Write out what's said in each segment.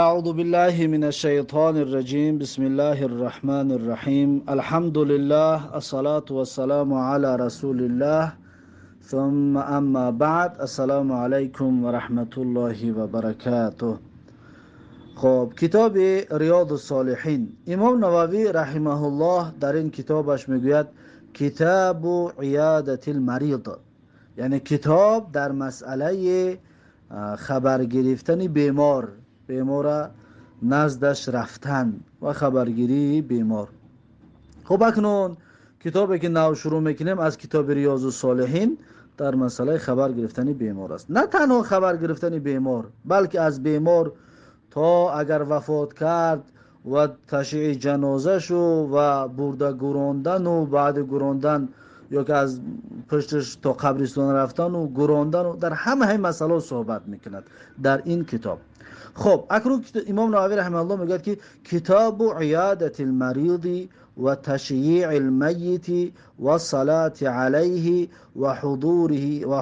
أعوذ بالله من الشيطان الرجيم. بسم الله الرحمن الرحيم. الحمد لله، الصلاة والسلام على رسول الله، ثم أما بعد. السلام عليكم ورحمة الله وبركاته. خب، کتاب ریاض الصالحین، امام نووی رحمه الله در این کتابش میگوید کتاب عیادة المریض، یعنی کتاب در مسئله خبر گرفتن بیمار، بیمار نزدش رفتن و خبرگیری بیمار. خب، اکنون کتابی که نو شروع میکنیم از کتاب ریاض الصالحین در مسئله خبر گرفتن بیمار است. نه تنها خبر گرفتن بیمار، بلکه از بیمار تا اگر وفات کرد و تشییع جنازه شو و برده گوراندن و بعد گوراندن یا که از پشتش تا قبرستان رفتن و گوراندن و در همه همه مسئله صحبت میکند در این کتاب. خب، اکنون امام نووی رحمه الله میگوید که کتاب عیادة المریض و تشییع المیت و الصلاة علیه و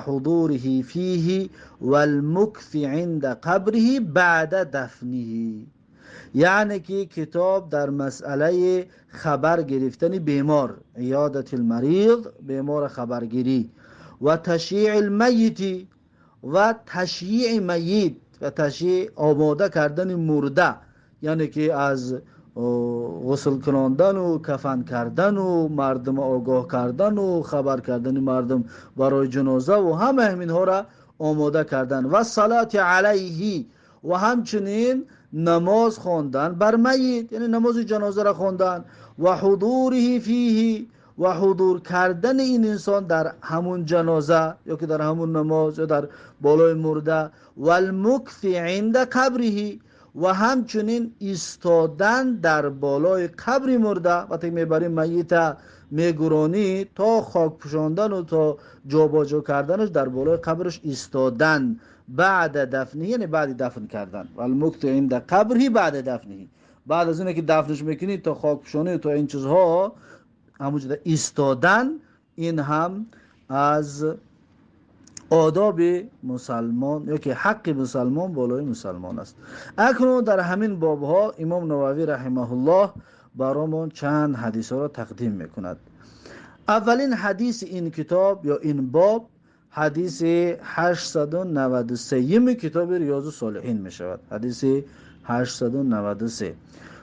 حضوره فیه و المکث عند قبره بعد دفنه. یعنی که کتاب در مسئله خبر گرفتن بیمار، عیادة المریض، بیمار خبرگیری، و تشییع المیت و تشییع میت و تشییع، آماده کردن مرده، یعنی که از غسل کناندن و کفن کردن و مردم آگاه کردن و خبر کردن مردم برای جنازه و همه همینها را آماده کردن، و صلات علیه و همچنین نماز خواندن بر میت، یعنی نماز جنازه را خواندن، و حضوره فیه و حضور کردن این انسان در همون جنازه یا که در همون نماز یا در بالای مرده، و المکث عند قبره و همچنین ایستادن در بالای قبر مرده. وقتی میبری میت میگورانی، تا خاک پوشاندن و تا جابجا کردنش در بالای قبرش ایستادن، بعد دفنه، یعنی بعد دفن کردن، و المکث عند قبره بعد دفنه، بعد از اینکه دفنش میکنی تا خاک پوشانی و تا این چیزها همونجا ایستادن، این هم از آداب مسلمان یا که حق مسلمان بالای مسلمان است. اکنون در همین بابها امام نووی رحمه الله برامون چند حدیث را تقدیم میکند. اولین حدیث این کتاب یا این باب حدیث 893 کتاب ریاض الصالحین می شود، حدیث 893.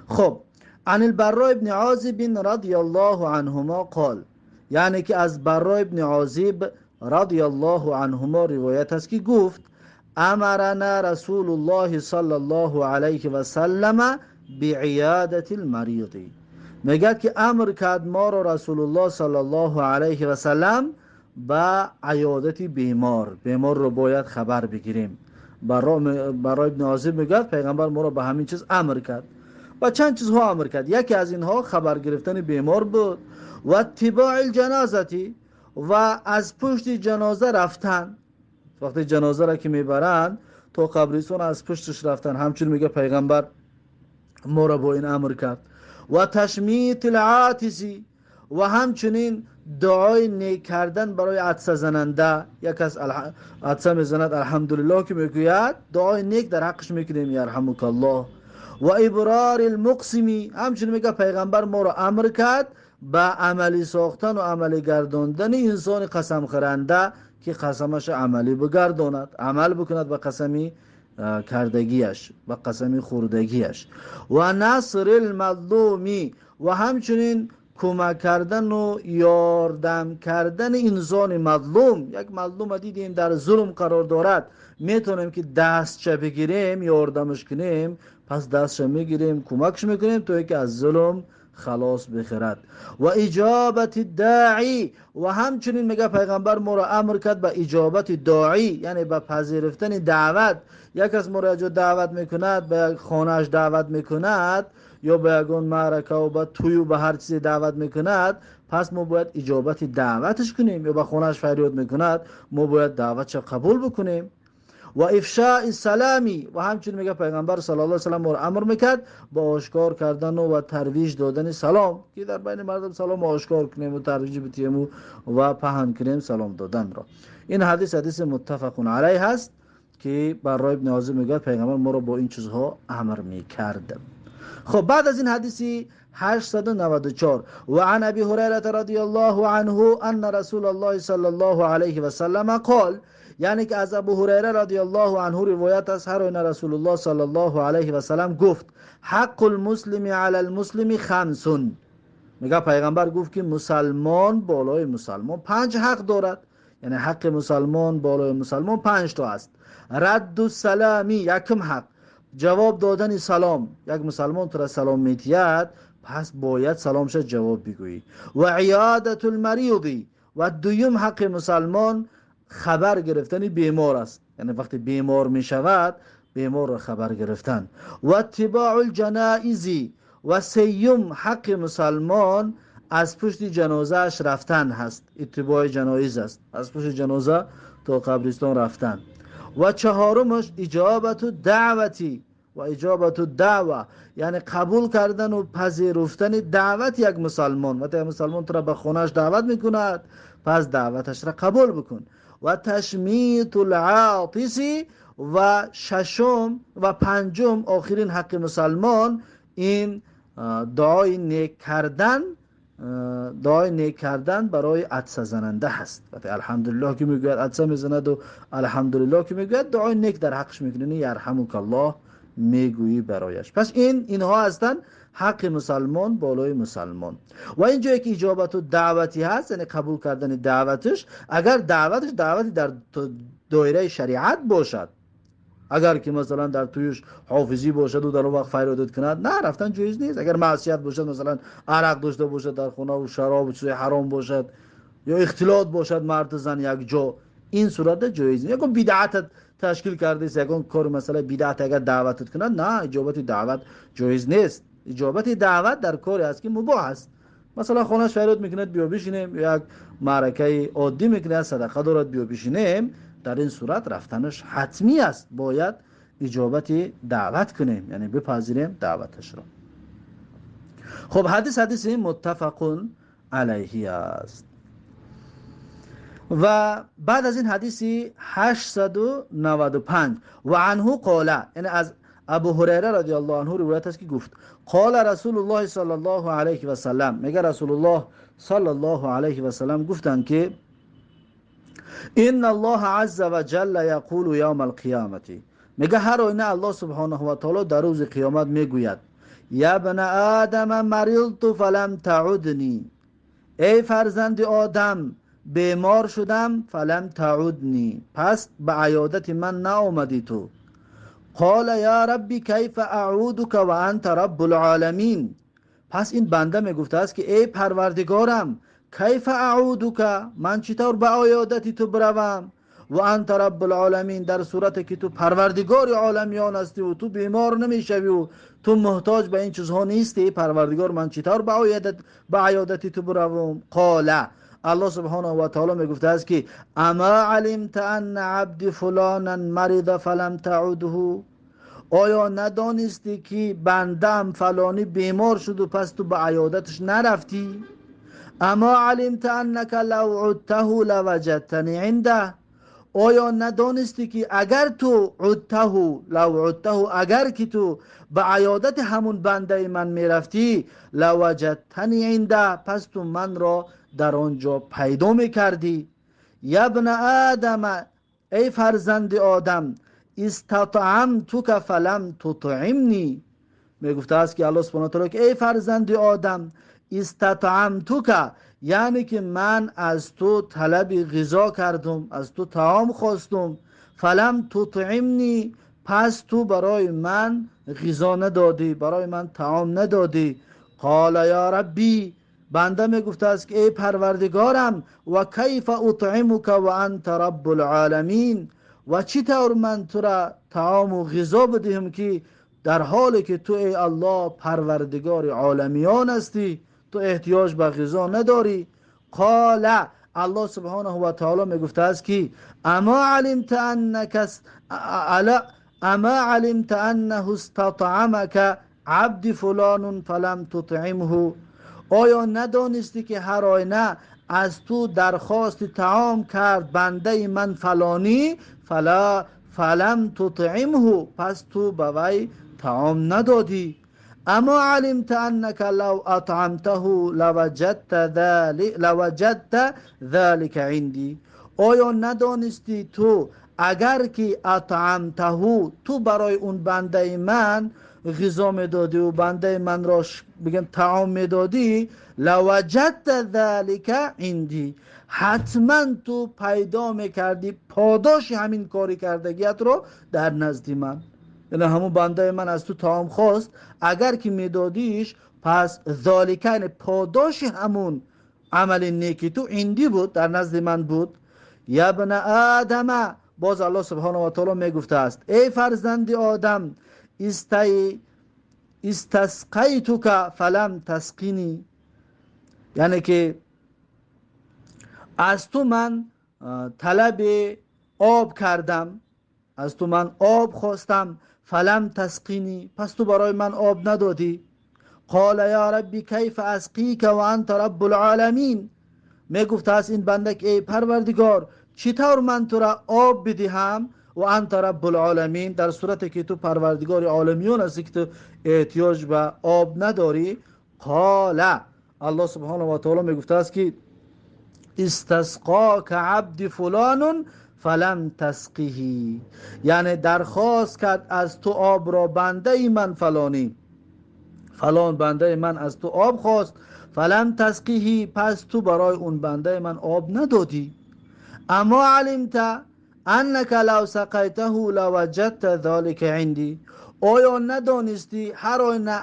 خب، عن البراء بن عازب رضی الله عنهما قال، یعنی که از براء ابن عازب رضی الله عنهما روایت است که گفت: امرنا رسول الله صلی الله علیه و سلم بعیادة المریض. میگه که امر کرد ما را رسول الله صلی الله علیه و سلم به عیادت بیمار. بیمار رو باید خبر بگیریم. براء ابن عازب میگه پیغمبر ما را به همین چیز امر کرد و چند چیزها امر کرد. یکی از اینها خبر گرفتن بیمار بود، و اتباع الجنازة و از پشت جنازه رفتن. وقتی جنازه را که میبرند تا قبرستان از پشتش رفتن، همچون میگه پیغمبر ما را با این امر کرد، و تشمیت العاطس و همچنین دعای نیک کردن برای عطسه زننده. یک از عطسه میزند، الحمدلله که میگوید، دعای نیک در حقش میکنیم، یرحمک الله. و ابرار المقسم، همچنین میگه پیغمبر ما را امر کرد به عملی ساختن و عملی گرداندن انسان قسم خورنده که قسمش عملی بگرداند، عمل بکند به قسمی کردگیش، به قسمی خوردگیش. و نصر المظلوم و همچنین کمک کردن و یاردم کردن انسان مظلوم. یک مظلوم دیدیم در ظلم قرار دارد، میتونیم که دستش بگیریم، یاردمش کنیم، پس دستش میگیریم، کمکش میکنیم تا اینکه از ظلم خلاص بخرد. و اجابت الداعی و همچنین میگه پیغمبر ما را امر کرد به اجابت داعی، یعنی به پذیرفتن دعوت. یک از ما را دعوت میکند، به خانهش دعوت میکند یا به یگان معرکه و به توی و به هر چیزی دعوت میکند، پس ما باید اجابت دعوتش کنیم، یا به خانهش فریاد میکند، ما باید دعوتش قبول بکنیم. و افشاء السلام و همچنین میگه پیغمبر صلی الله علیه و سلم امر میکرد با آشکار کردن و ترویج دادن سلام، که در بین مردم سلام آشکار کنیم و ترویج بتیم و پهن کنیم سلام دادن را. این حدیث حدیث متفق علیه هست. که برای ابن عازب میگه پیغمبر ما رو با این چیزها امر میکرد. خب بعد از این حدیثی 894 و عن ابی هریره رضی الله عنه ان رسول الله صلی الله علیه و سلم قال، یعنی که از ابو هریره رضی الله عنه روایت است، هر رسول الله صلی الله علیه و سلم گفت حق المسلم علی المسلم خمس. میگه پیغمبر گفت که مسلمان بالای مسلمان 5 حق دارد، یعنی حق مسلمان بالای مسلمان 5 تا است. رد السلامی، یکم حق جواب دادن سلام، یک مسلمان تو را سلام میتید پس باید سلامش جواب بگویی. و عیادت المریض، و دویم حق مسلمان خبر گرفتن بیمار است، یعنی وقتی بیمار میشود بیمار را خبر گرفتن. و اتباع الجنائز، و سیوم حق مسلمان از پشت جنازهش رفتن هست، اتباع جنایز است، از پشت جنازه تا قبرستان رفتن. و چهارمش اجابت دعوتی و اجابت دعوه، یعنی قبول کردن و پذیرفتن دعوت یک مسلمان. وقتی مسلمان تو را به خونهش دعوت میکند پس دعوتش را قبول بکن. و تشمیت العاطس، و ششم و پنجم آخرین حق مسلمان این دعای نیک کردن، دعای نیک کردن برای عطسه زننده هست. وقتی الحمدلله که میگوید عطسه میزند و الحمدلله که میگوید دعای نیک در حقش میکنی، یرحمک الله میگویی برایش. پس اینها هستند حق مسلمان بالای مسلمان. و اینجا که اجابت و دعوتی هست، یعنی قبول کردن دعوتش، اگر دعوتش دعوتی در دایره شریعت باشد، اگر که مثلا در تویش حافظی باشد و در اون وقت فریادت کند، نه رفتن جایز نیست. اگر معصیت باشد، مثلا عرق داشته باشد در خونه و شراب و چیز حرام باشد یا اختلاط باشد مرد زن یک جا، این صورت جایز نیست. یکم بدعت تشکیل کرده است، یکم کار مثلا بدعت اگر دعوتت کند، نه اجابت دعوت جایز نیست. اجابت دعوت در کاری است که مباح است. مثلا خونه‌اش فریاد میکند بیا بشینیم، یک معرکه عادی میکند، صدقه دارد بیا بشینیم، در این صورت رفتنش حتمی است، باید اجابت دعوت کنیم، یعنی بپذیریم دعوتش را. خب حدیث متفق علیه است. و بعد از این حدیث 895 و عنه قال، یعنی از ابو هریره رضی الله عنه روایت است که گفت قال رسول الله صلی الله علیه و سلم، میگه رسول الله صلی الله علیه و سلم گفتند که ان الله عز وجل یقول یوم القیامت، میگه هر آینه الله سبحانه و تعالی در روز قیامت میگوید یا ابن آدم مرضت فلم تعدنی، ای فرزند آدم بیمار شدم فلم تعدنی، پس به عیادت من نآمدی تو. قال یا ربی کیف اعودک و انت رب العالمین، پس این بنده میگفته است که ای پروردگارم کیف اعودک، من چطور به عیادت تو بروم، و انت رب العالمین، در صورت که تو پروردگار عالمیان هستی و تو بیمار نمیشوی و تو محتاج به این چیزها نیستی، پروردگار من چطور به عیادت تو بروم. قال الله سبحانه و تعالی میگفته است که اما علمت ان عبد فلانا مرض فلم تعوده، آیا ندانستی که بندم فلانی بیمار شد و پس تو به عیادتش نرفتی؟ اما علمت انک لو عدته لوجدتنی عنده، آیا ندانستی که اگر تو عدته لو عدته، اگر که تو به عیادت همون بنده من میرفتی لوجدتنی عنده، پس تو من را در آنجا پیدا میکردی. یا ابن آدم، ای فرزند آدم، استطعمتک فلم تطعمنی، میگفته است که الله سبحانه و تعالی که ای فرزند آدم استطعمتک، یعنی که من از تو طلب غذا کردم، از تو طعام خواستم، فلم تطعمنی، پس تو برای من غذا ندادی، برای من طعام ندادی. قال یا ربی، بنده میگفته است که ای پروردگارم و کیف اطعمک و انت رب العالمین، و چطور من تو را طعام و غذا بدهم که در حالی که تو ای الله پروردگار عالمیان هستی، تو احتیاج به غذا نداری. قال الله سبحانه و تعالی میگفته است که اما علمت انک اما علمت انه استطعمک عبد فلان فلم تطعمه، آیا ندانستی که هر آینه از تو درخواست طعام کرد بنده من فلانی، فلم تطعمه، پس تو به وی طعام ندادی. اما علمت انك لو اطعمته لوجدت ذلك عندي، آیا ندانستی تو اگر که اطعمته، تو برای اون بنده من غذا میدادی و بنده من را بگم طعام میدادی، لوجدت ذلك عندي، حتما تو پیدا میکردی پاداش همین کاری کردگیت رو در نزد من. یعنی همون بنده من از تو طعام خواست، اگر که میدادیش پس ذالک یعنی پاداش همون عمل نیکی تو عندی بود، در نزد من بود. یا ابن آدم، باز الله سبحانه و تعالی میگفته است ای فرزند آدم، استسقیتک فلم تسقینی، یعنی که از تو من طلب آب کردم، از تو من آب خواستم، فلم تسقینی، پس تو برای من آب ندادی. قال یا ربی کیف اسقیک و انت رب العالمین، میگفت از این بنده که ای پروردگار چطور من تو را آب بدهم و انت رب العالمین، در صورتی که تو پروردگار عالمیون هستی که تو احتیاج به آب نداری. قال، الله سبحانه و تعالی میگفته است که استسقاک عبد فلان فلم تسقیه، یعنی درخواست کرد از تو آب را بنده من فلانی، فلان بنده من از تو آب خواست، فلم تسقیه، پس تو برای اون بنده من آب ندادی. اما علمت انک لو سقیته لوجدت ذلک عندی، آیا ندانستی هر آینه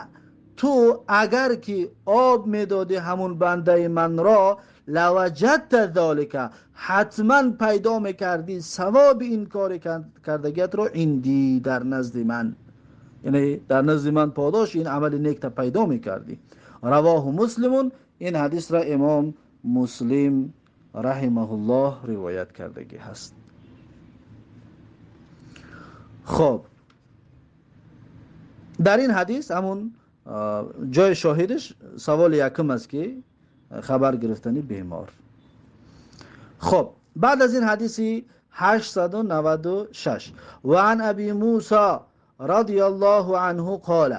تو اگر که آب میدادی همون بنده من را، لوجدت ذلک، حتما پیدا میکردی ثواب این کار کردگیت را عندی، در نزد من، یعنی در نزد من پاداش این عمل نیک تا پیدا میکردی. رواه مسلم، این حدیث را امام مسلم رحمه الله روایت کردگی هست. خب در این حدیث همون جای شاهدش سوال یکم است که خبر گرفتنی بیمار. خب بعد از این حدیثی 896، و عن ابی موسی رضی الله عنه قال،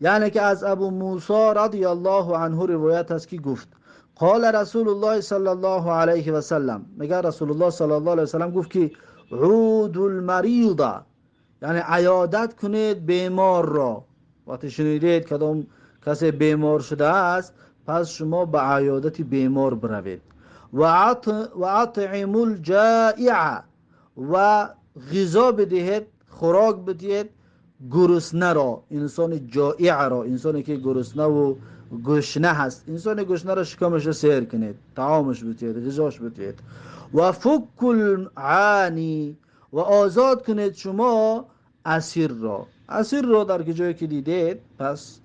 یعنی که از ابو موسی رضی الله عنه روایت است که گفت قال رسول الله صلی الله علیه و سلم، میگه رسول الله صلی الله علیه و سلم گفت که عود المریض، یعنی عیادت کنید بیمار را. وقتی شنیدید کدام کسی بیمار شده است پس شما به عیادت بیمار بروید. و اطعموا الجائع، و غذا بدهید، خوراک بدهید گرسنه را، انسان جائع را، انسانی که گرسنه و گشنه هست، انسان گشنه را شکمش را سیر کنید، طعامش بدهید، غذاش بدهید. و فک العانی، و آزاد کنید شما اسیر را، اسیر را در جایی که دیدید پس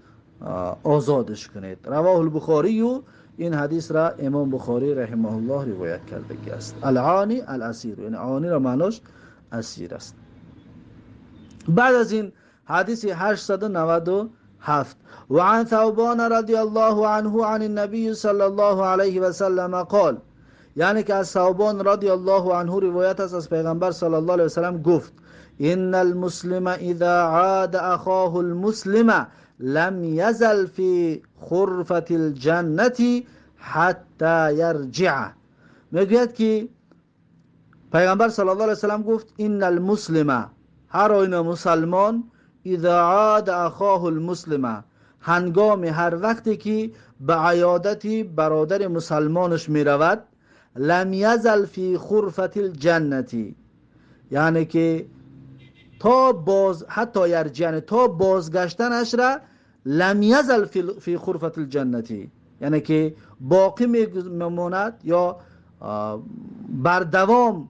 آزادش کنید. رواه البخاری، این حدیث را امام بخاری رحمه الله روایت کرده است. العانی الاسیر، یعنی عانی را معناش اسیر است. بعد از این حدیث 897، و عن ثوبان رضی الله عنه عن النبی صلی الله علیه و سلم قال، یعنی که از ثوبان رضی الله عنه روایت است از پیغمبر صلی الله علیه و سلم گفت ان المسلم اذا عاد اخاه المسلم لم يزل في خرفة الجنة حتى يرجع. میگوید که پیغمبر صلی الله علیه و سلم گفت ان المسلم، هر آینه مسلمان، اذا عاد اخاه المسلم، هنگام هر وقتی که به عیادت برادر مسلمانش میرود، لم یزل فی خرفة الجنة، یعنی که تا باز حتی یرجع، یعنی تا بازگشتنش را لم یزل فی خرفة الجنة، یعنی که باقی میماند یا بردوام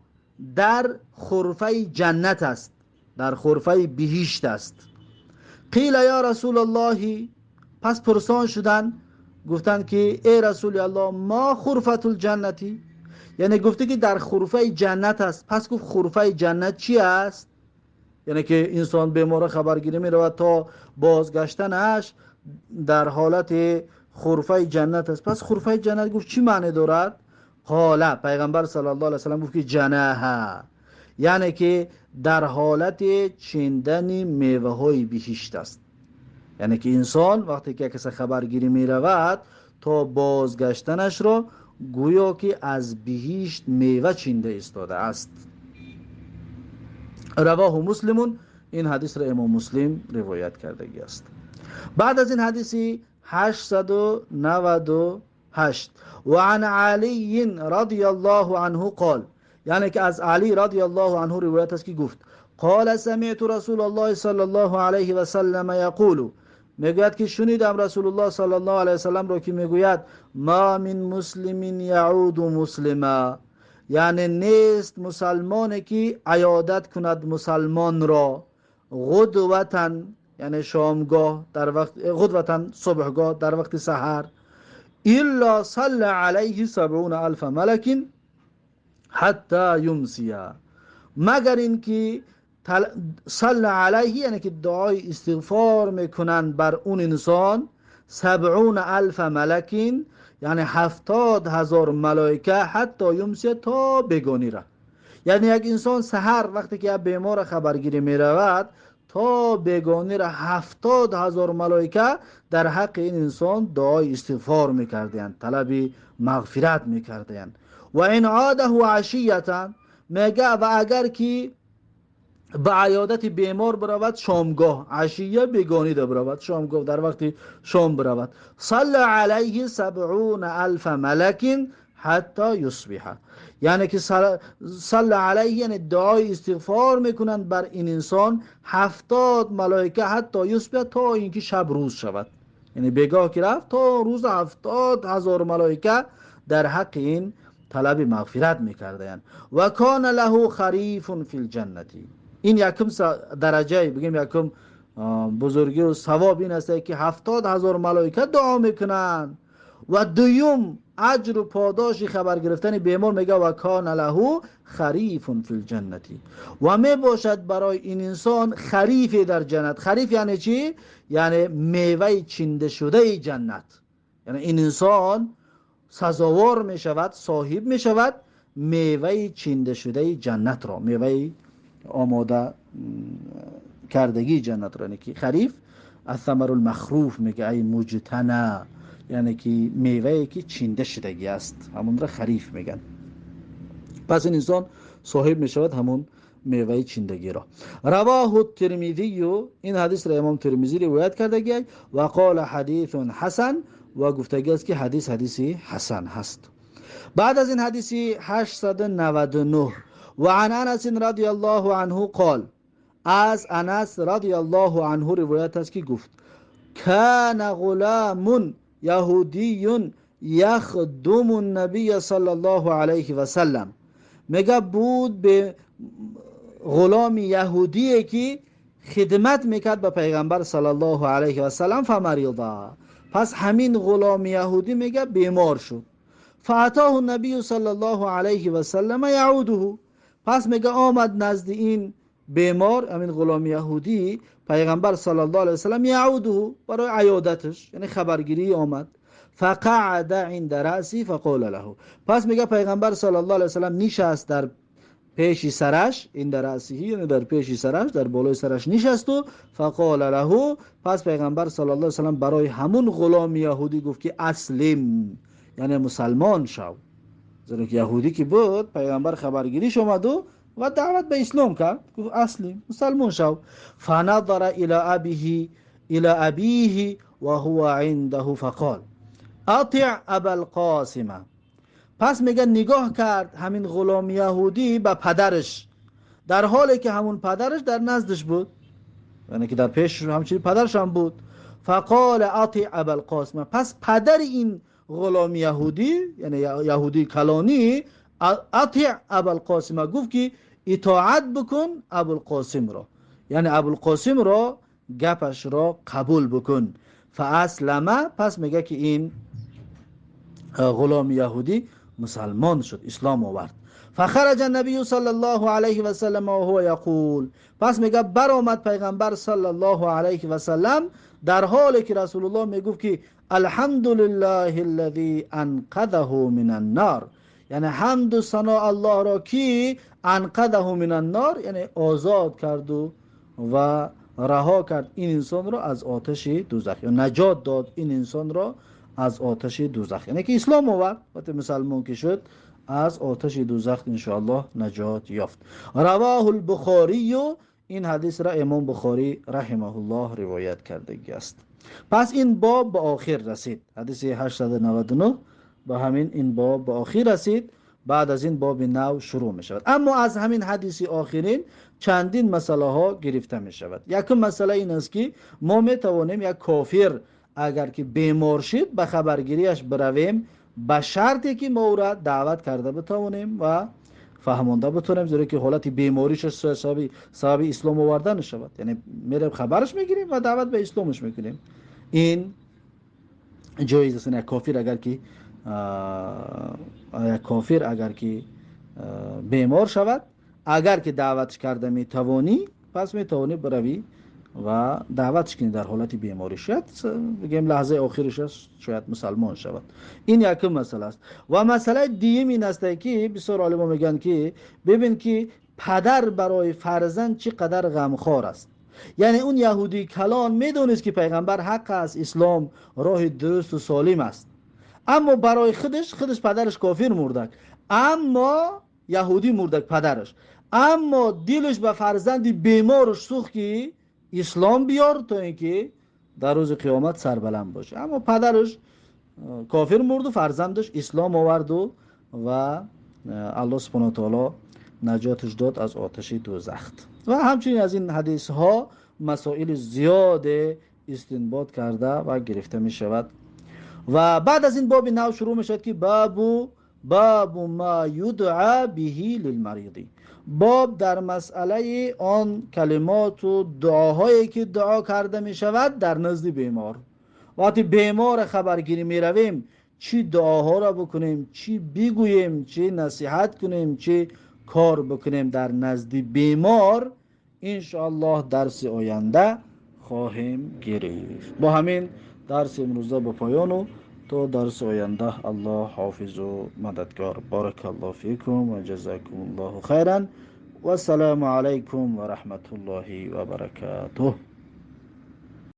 در خرفه جنت است، در خرفه بهشت است. قیل یا رسول الله، پس پرسان شدن گفتند که ای رسول الله ما خرفة الجنتی، یعنی گفته که در خرفه جنت است. پس گفت خرفه جنت چی است؟ یعنی که انسان بیمار خبرگیری می رود تا بازگشتنش در حالت خرفه جنت است. پس خرفه جنت گفت چی معنی دارد؟ قال، پیغمبر صلی الله علیه و سلم گفت که جناها، Яъне ки дар ҳолати чиндани меваҳои биҳишт аст. Яъне ки инсон вақте ки як каса хабаргирӣ меравад, то бозгаштанашро гӯё ки аз биҳишт мева чинда истодааст. Равоҳу Муслимун, ин ҳадисро имом Муслим ривоят кардагӣ аст. Баъд аз ин ҳадиси 898: ва ан Алийин радияллоҳу анҳу қол, яъне ки аз Али радияллоҳу анҳу ривоят аст ки гуфт: қола самиъту расулаллоҳи саллаллоҳу алайҳи васаллама яқулу, мегӯяд ки шунидам Расулуллоҳ саллаллоҳу алайҳи васалламро ки мегӯяд: ма мин муслимин яъуду муслима, яъне нест мусалмоне ки аёдат кунад мусалмонро, ғудватан, яъне шомгоҳ дар вақт, ғудватан субҳгоҳ дар вақти саҳар, илла салла алайҳи сабъуна алфа малакин ҳатта юмсия, магар ин ки салла алайҳи, яъне ки дуои истиғфор мекунанд бар он инсон, сабъуна алфа малакин, яъне 70,000 малоика, ҳатто юмсия, то бегонира. Яъне як инсон саҳар вақте ки як бемора хабаргирӣ меравад, то бегонира 70,000 малоика дар ҳаққи ин инсон дуои истиғфор мекардаянд, талаби мағфират мекардаянд. Ва ин одаҳу ашиятан, мега ва агар ки ба аёдати бемор биравад шомгоҳ, ашия бегонида биравад, шомгоҳ дар вақти шом биравад, салла алайҳи сабъуна алфа малакин ҳатто юсбиҳа, яъне ки салла алайҳи, яъне дуои истиғфор мекунанд бар ин инсон 70 малоика, ҳатто юсбиҳа, то инки шаб рӯз шавад. Яъне бегоҳ ки рафт то рӯз 70,000 малоика дар ҳаққи ин талаби мағфират мекардаянд. Ва кана лаҳу харифун фил ҷаннати, ин якум дараҷа, бигем якум бузургӣ ва савоб ин аст ки 70,000 малоика дуо мекунанд. Ва дуюм аҷру подоши хабар гирифтани бемор, мега ва кана лаҳу харифун фил ҷаннати, ва мебошад барои ин инсон харифе дар ҷаннат. Хариф яъне чӣ? Яъне меваи чинда шудаи ҷаннат. Яъне ин инсон сазовор мешавад, соҳиб мешавад меваи чинда шудаи ҷаннатро, меваи омода кардагии ҷаннатро. Яъне ки хариф الثمر المخروف мега, ай муҷтана, яъне ки мевае ки чинда шудагӣ аст, ҳамонро хариф мегӯянд. Пас ин инсон соҳиб мешавад ҳамон меваи чиндагиро. Равоҳу Тирмизию, ин ҳадисро имом Тирмизӣ ривоят кардагӣ, ва қола ҳадисун ҳасан, ва гуфтагӣ аст ки ҳадис ҳадиси ҳасан ҳаст. Баъд аз ин ҳадиси 899: ва ан Анас радияллоҳу анҳу қол, аз Анас радияллоҳу анҳу ривоят аст ки гуфт: кана ғуламун яҳудиюн яхдуму набия саллаллоҳу алайҳи васаллам, мега буд бе ғуломи яҳудие ки хидмат мекард ба пайғамбар саллаллоҳу алайҳи васаллам. Фамарида, пас ҳамин ғуломи яҳудӣ мега бемор шуд. Фаатоҳу набию саллаллоҳу алайҳи васаллама яъудуҳу, пас мега омад назди ин бемор, ҳамин ғуломи яҳудӣ, пайғамбар саллаллоҳу алайҳи васаллам, яъудуҳу, барои аёдаташ, яъне хабаргирӣ омад. Фақаъада инда раъси фақола лаҳу, пас мега пайғамбар саллаллоҳу алайҳи васаллам нишаст дар пеши сараш, инда раъсиҳи, яъне дар пеши сараш, дар болои сараш нишасту, фақола лаҳу, пас пайғамбар саллаллоҳу алайҳи васаллам барои ҳамун ғуломи яҳудӣ гуфт ки аслим, яъне мусалмон шав. Зеро ки яҳудӣ ки буд, пайғамбар хабаргириш омаду ва даъват ба ислом кард, гуфт аслим, мусалмон шав. Фаназара ила абиҳи ва ҳува индаҳу фақол атиъ абалқосима, пас мега нигоҳ кард ҳамин ғуломи яҳудӣ ба падараш, дар ҳоле ки ҳамун падараш дар наздаш буд, яъне ки дар пеш ҳамчунин падараш ҳам буд. Фақола атиъ абалқосима, пас падари ин ғуломи яҳудӣ, яъне яҳудии калонӣ, атиъ абалқосима, гуфт ки итоат бикун Абулқосимро, яъне Абулқосимро гапашро қабул бикун. Фааслама, пас мега ки ин ғуломи яҳудӣ мусалмон шуд, ислом овард. Фахараҷа набию саллаллоҳу алайҳи васаллам ва ҳува яқул, пас мега баромад пайғамбар саллаллоҳу алайҳи васаллам дар ҳоле ки Расулуллоҳ мегуфт ки алҳамдулиллаҳи аллази анқадаҳу минан нор. یعنی حمد و ثنا الله را که انقذه من النار، یعنی آزاد کرد و رها کرد این انسان را از آتش دوزخ، یا نجات داد این انسان را از آتش دوزخ، یعنی که اسلام آورد وقتی مسلمان که شد از آتش دوزخ انشاءالله نجات یافت. رواه البخاری، این حدیث را امام بخاری رحمه الله روایت کرده است. پس این باب به آخر رسید، حدیث 899 به همین این باب به آخر رسید. بعد از این باب نو شروع می شود. اما از همین حدیث آخرین چندین مسئله ها گرفته می شود. یکم مسئله این است که ما می توانیم یک کافر اگر که بیمار شد به خبرگیریش برویم، به شرطی که ما او را دعوت کرده بتوانیم و فهمانده بتونیم، زیرا که حالت بیماریش سبب اسلام آوردن شود، یعنی میریم خبرش میگیریم و دعوت به اسلامش میکنیم. این جایز است. یک کافر اگر که بیمار شود، اگر که دعوتش کرده میتوانی، پس میتوانی بروی و دعوتش کنی در حالت بیماری، شاید بگیم لحظه آخرش است، شاید مسلمان شود. این یک مسئله است. و مسئله دیگه این است که بسیار عالما میگن که ببین که پدر برای فرزند چقدر غمخوار است. یعنی اون یهودی کلان میدونست که پیغمبر حق است، اسلام راه درست و سالم است، اما برای خودش پدرش کافر مردک، اما یهودی مردک پدرش، اما دلش به فرزند بیمارش سوخت که اسلام بیار تا اینکه در روز قیامت سربلند باشه. اما پدرش کافر مرد و فرزندش اسلام آورد و الله سبحانه و تعالی نجاتش داد از آتش دوزخ. و همچنین از این حدیث ها مسائل زیاد استنباط کرده و گرفته می شود. و بعد از این باب نو شروع می شود که باب ما یدعا به للمریض، باب در مسئله آن کلمات و دعاهایی که دعا کرده می شود در نزد بیمار. وقتی بیمار خبرگیری می رویم چی دعاها را بکنیم، چی بگوییم، چی نصیحت کنیم، چی کار بکنیم در نزد بیمار، انشاءالله درس آینده خواهیم گرفت. با همین درس امروزه به پایان و تا درس آینده الله حافظ و مددگار. بارک الله فیکم و جزاکم الله خیرا و السلام علیکم و رحمت الله و برکاته.